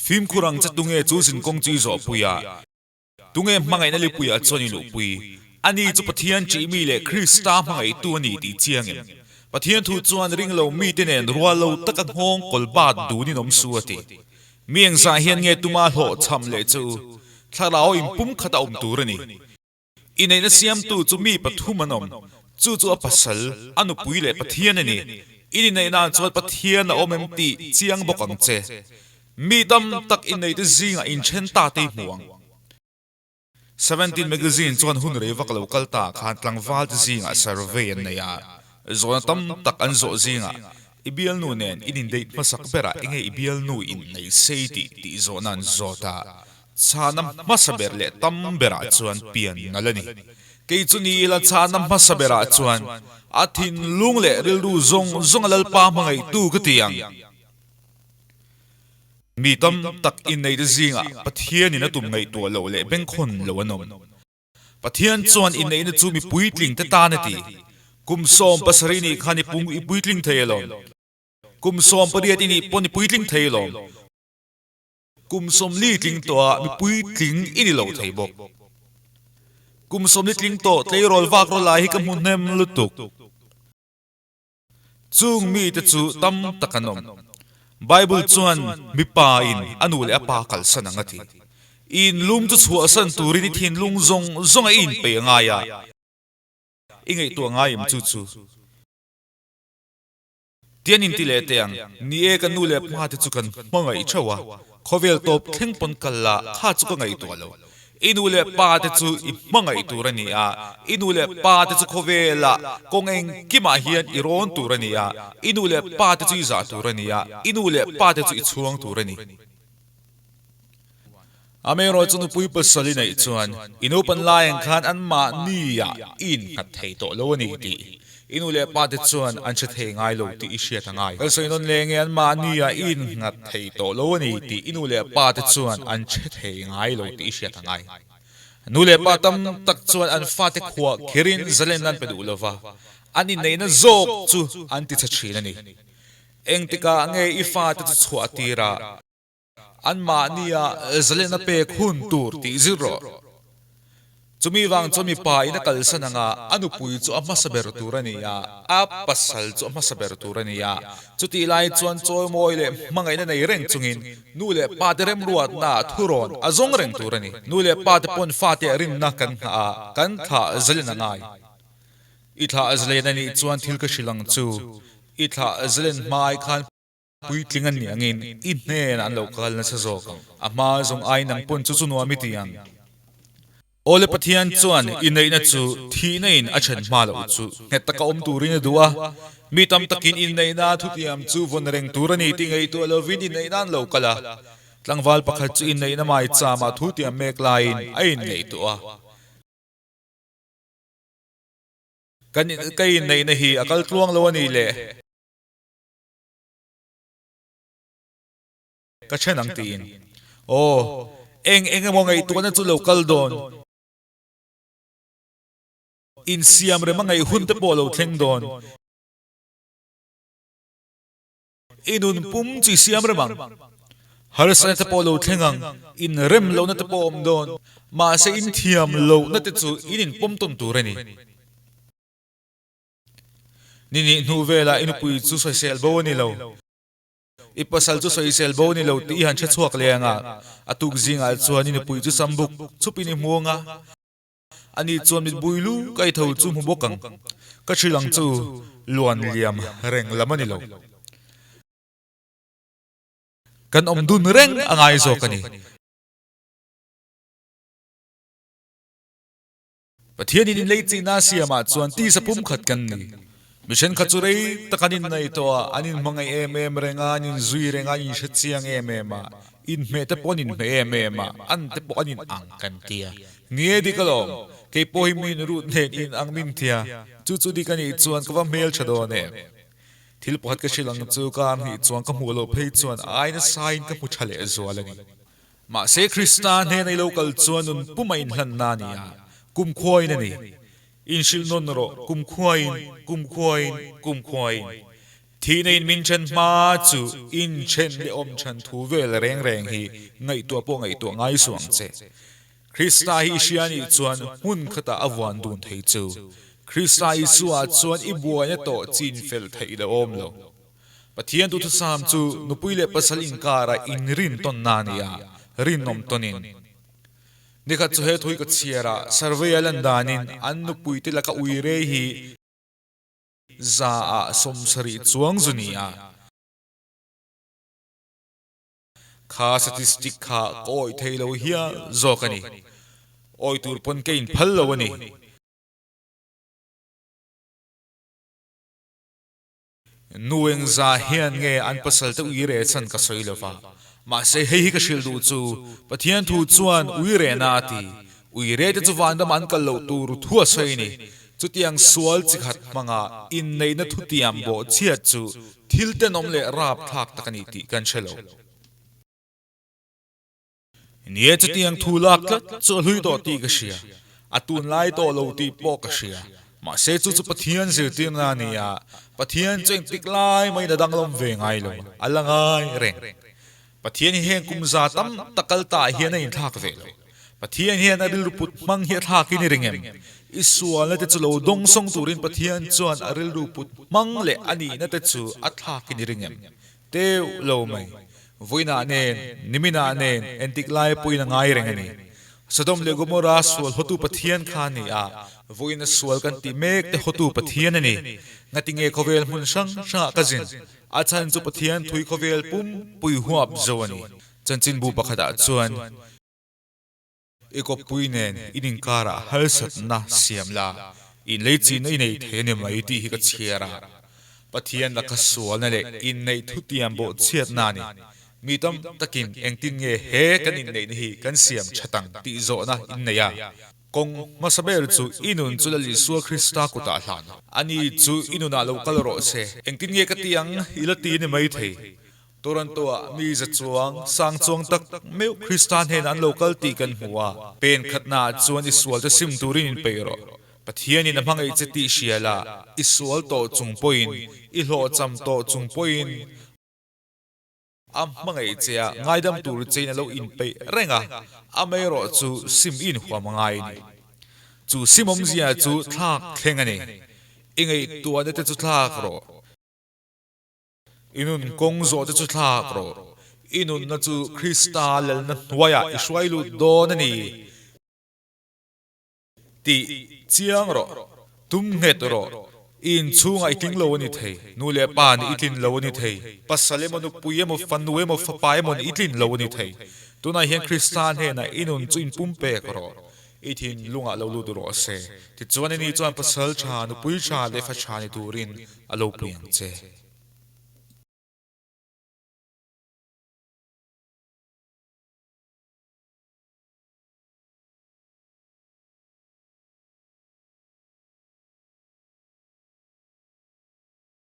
Fimkhur ang che tunge chu zinkawng chu i zawhpui a, tunge hmangaihna lipuiah chuan i luhpui? Ani chu Pathian ṭihmi leh Krista hmangaihtu a ni tih chiang em? Pathian thu chuan ringlo mite nen rual lo taka nghawng kawl bat dunin awm su a ti. Mi engzah hian nge tuma hlawhchham leh chu thlarau inpumkhat a awm tur a ni. Inneihna siamtu chu mi pathum an awm, chu chu a pasal, a nupui leh Pathian a ni. In inneihnaah chuan Pathian a awm em tih chiang bawk ang che. Mi tam tak inneihte zingah inthen ta te i hmu ang. Seventeen Magazine chuan hun rei vak lo kal ta khan tlangval te zingah survey an nei a, zawhna tam tak an zawh zingah i bialnu nen in indate hmasak berah enge i bialnu in nei sei tih tih zawhna an zawt a, chhana hmasa ber leh tam berah chuan pian nalh a ni. Kei chu ni ila chhana hmasa berah chuan a thinlung leh rilru zawng zawng a Lalpa hmangaihtu ka ti ang. Mi tam tak inneite zingah Pathianin a tum ngaihtuah loh leh bengkhawn lo an awm. Pathian chuan inneihna chu mi puitling te tan a ti. Kum 70 nih khan i pung i puitling thei alawm. Kum 18 i nih pawn i puitling thei alawm. Kum 40 tling tawhah mi puitling i ni lo thei bawk. Kum 40 tling tawh tleirawl vak raw lai hi ka hmu hnem lutuk. Chung mite chu tam tak an awm. Bible chuan mipa in a nu leh a pa kalsan ang a ti. I inlum chu chhuahsan turin i thinlung zawng zawng a i inpeih a ngai a, i ngaihtuah ngai em chu chu? Ti an inti leh teh ang, Ni e, ka nu leh pa te chu kan hmangaih theuh a, khawvel tawp thleng pawn kal la, kha chu ka ngaihtuah lo. I nu leh pa te chu i hmangaih tur a ni a, i nu leh pa te chu khawvelah kawng engkimah hian i rawn tur a ni a, i nu leh pa te chu i zah tur a ni a, i nu leh pa te chu i chhuang tur a ni. Amaherawh chu nupui pasal i neih chuan i nupan laiang khan anmahniah i innghat thei tawh lo a ni tih I nu leh pa te chuan an hre thei ngai lo tih i hriat a ngai. Kan sawi nawn leh nge anmahni ah i innghat thei tawh lo a ni tih i nu leh pa te chuan an hre thei ngai lo tih i hriat a ngai. Nu leh pa tam tak chuan an fate khuah kherin zalenna an pe duh lo va, an inneihna zawk chu an ti chhe thin a ni. Engtikah nge i fate chu chhuah tir a, Anmahni ah zalenna pek hun tur tih zir rawh. Chumi vang chuan mipa in a kalsan anga a nupui chu a hmasa ber tur a ni a, a pasal chu a hmasa ber tur a ni a. Chutih lai chuan chawimawi leh hmangaihna nei reng chungin nu leh pa te remruatna ah thurawn a zawng reng tur a ni. Nu leh pa te pawn fate ah rinna kan nghah a, kan thlah zalen a ngai. I thlah zalen a nih chuan thil ka hrilh ang chu. I thlah zalen hmai khan. Puitling an nih angin i hnenah an lo kal nasa zawk ang. A hma zawng ai nang pawn chu chu nuam i ti ang. Awle Pathian chuan i neihna chu thihna in a then hma loh chu nghet taka awm turin a duh a. Mi tam takin inneihna thutiam chu vawn reng tur a ni tih ngaihtuah lovin inneihna an lo kal a. Tlangval pakhat chu inneihna maichama thutiam mek laiin a inngaihtuah a. Kan ka inneihna hi a kal tluang lo a nih le. Ka then ang tiin. Aw, eng eng emaw ngaihtuahna chu lo kal dawn. Insiam rem a ngaih hun te pawh lo thleng dawn. I nun pum chu i siam rem ang. Harsatna te pawh lo thleng ang, inrem lohna te pawh a awm dawn. Mahse inthiam lohna te chu in inpawm tawn tur a ni. Ni nih hnu velah i nupui chu sawisel bo a ni lo. I pasal chu sawisel bo a ni lo tih i han hre chhuak leh ang a. A tuk zingah chuan i nupui chu sambuk chhupin i hmu ang a. Ani chuan mitbui lu kai tho chu hmu bawk ang. Ka hrilh ang chu luan liam reng lam a ni lo. Kan awm dun reng a ngai zawk a ni. Pathianin inleichihna a siamah chuan tisa pumkhat kan ni. Mi thenkhat chu rei tak an innei tawh a, an inhmangaih em em reng a, an inzui reng a, an inhre chiang em em a, inhmeh te pawh an inhmeh em em a, an te pawh an inang kan ti a. Ni e dik alawm, kei pawh hi mi inrut nen inang min ti a, chu chu dik a nih chuan ka va hmeltha dawn em. Thil pakhat ka hrilh ang chu ka hnih chuan ka hmuh loh phei chuan ai nasain ka hmu tha leh zual a ni. Mahse Krista hnena i lo kal chuan nun pum a inhlanna a ni a, kumkhuain a ni. Inhrilh nawn rawh, kumkhuain, kumkhuain, kumkhuain. Thihna in min then hma chu inthen leh awm chhan thu vel reng reng hi ngaihtuah pawh ngaihtuah ngai suh ang che. Krista hi i hria nih chuan hmun khatah a vuan dun thei chu. Krista Isua chuan i buaina tawh chin fel theih la awm lo. Pathian duhthusam chu nupui leh pasal inkara inrin tawnna a ni a, rinawm tawnin. Nikhat chu he thui ka chhiar a, survey a lan danin an nupuite laka ui rei hi 70% chuang zu ni a. Kha statistic kha ka awih thei lo hial zawk a ni. Awih tur pawn ka inphal lo a ni. Nu engza hian nge an pasal te ui reh chhan ka sawi lo va. Mahse hei hi ka hrilh duh chu, Pathian thu chuan ui rehna a ti. Ui reh te chu vanram an kal loh tur thu a sawi a ni. Chutiang sual chi khat hmanga inneihna thutiam bawhchhiat chu thil tenawm leh rapthlak tak a ni tih kan hre lo. Nia chutiang thu lak tlat chu a hlui tawh tih ka hria, a tunlai tawh lo tih pawh ka hria. Mahse chu chu Pathian zirtirna a ni a, Pathian chu engtik lai maiin a danglam ve ngai lo, a la ngai reng. Pathian hi heng kum za tam tak kal ta ah hian a inthlak ve lo. Pathian hian a rilru put hmang hi a thlak in i ring em? I sualna te chu lo dawngsawng turin Pathian chuan a rilru put hmang leh a nihna te chu a thlak in i ring em? Teuh lo mai. Vawiinah nen, niminah nen, entik lai pawhin a ngai reng a ni. Sodom leh Gomorrah sual hotu Pathian kha a ni a, vawiina sual kan tih mek te hotu Pathian a ni. Ngatinge khawvel hmun hrang hrangah ka zin? A chhan chu Pathian thui khawvel pum pui huap zo a ni. Chanchinbu pakhatah chuan i kawppui nen in inkarah harsatna siam la, inleichinna i nei thei a ni mai tih hi ka chhiar a. Pathian laka sualna leh inneih thutiam bawhchhiatna a ni. Mi tam takin engtin nge he kan inneihna hi kan siam that ang tih zawhna in nei a. Kawng hmasa ber chu i nun chu Lal Isua Krista kutah hlan. Ani chu i nunah lo kal rawh se. Engtin nge ka ti ang i la ti a ni maithei. Toronto-ah mi za chuang, sang chuang tak meuh Krista hnenah an lo kal tih kan hmu a. Pen khatnaah chuan i sualte sim turin inpeih rawh. Pathianin a hmangaih che tih hria la, i sual tawh chung pawhin, i hlawhcham tawh chung pawhin, A hmangaih che a, ngaidam tur chein a lo inpeih reng a, amaherawh chu sim i inhuam a ngai a ni. Chu sim awmzia chu thlak thleng a ni. I ngaihtuahna te chu thlak rawh. I nun kawng zawh te chu thlak rawh. I nunna chu Krista lalna hnuaiah i hruai lut dawn a ni. Tih chiang rawh, tum nghet rawh, i inchhungah i tling lo a ni thei, nu leh pa nih i tlin lo a ni thei, pasal emaw nupui emaw fanu emaw fapa emaw nih i tlin lo a ni thei. Tunah hian Krista hnenah i nun chu inpumpek rawh, i thinlungah lo lut rawh se. Tichuan ani chuan pasal tha, nupui tha leh fa tha ni turin a lo pui ang che.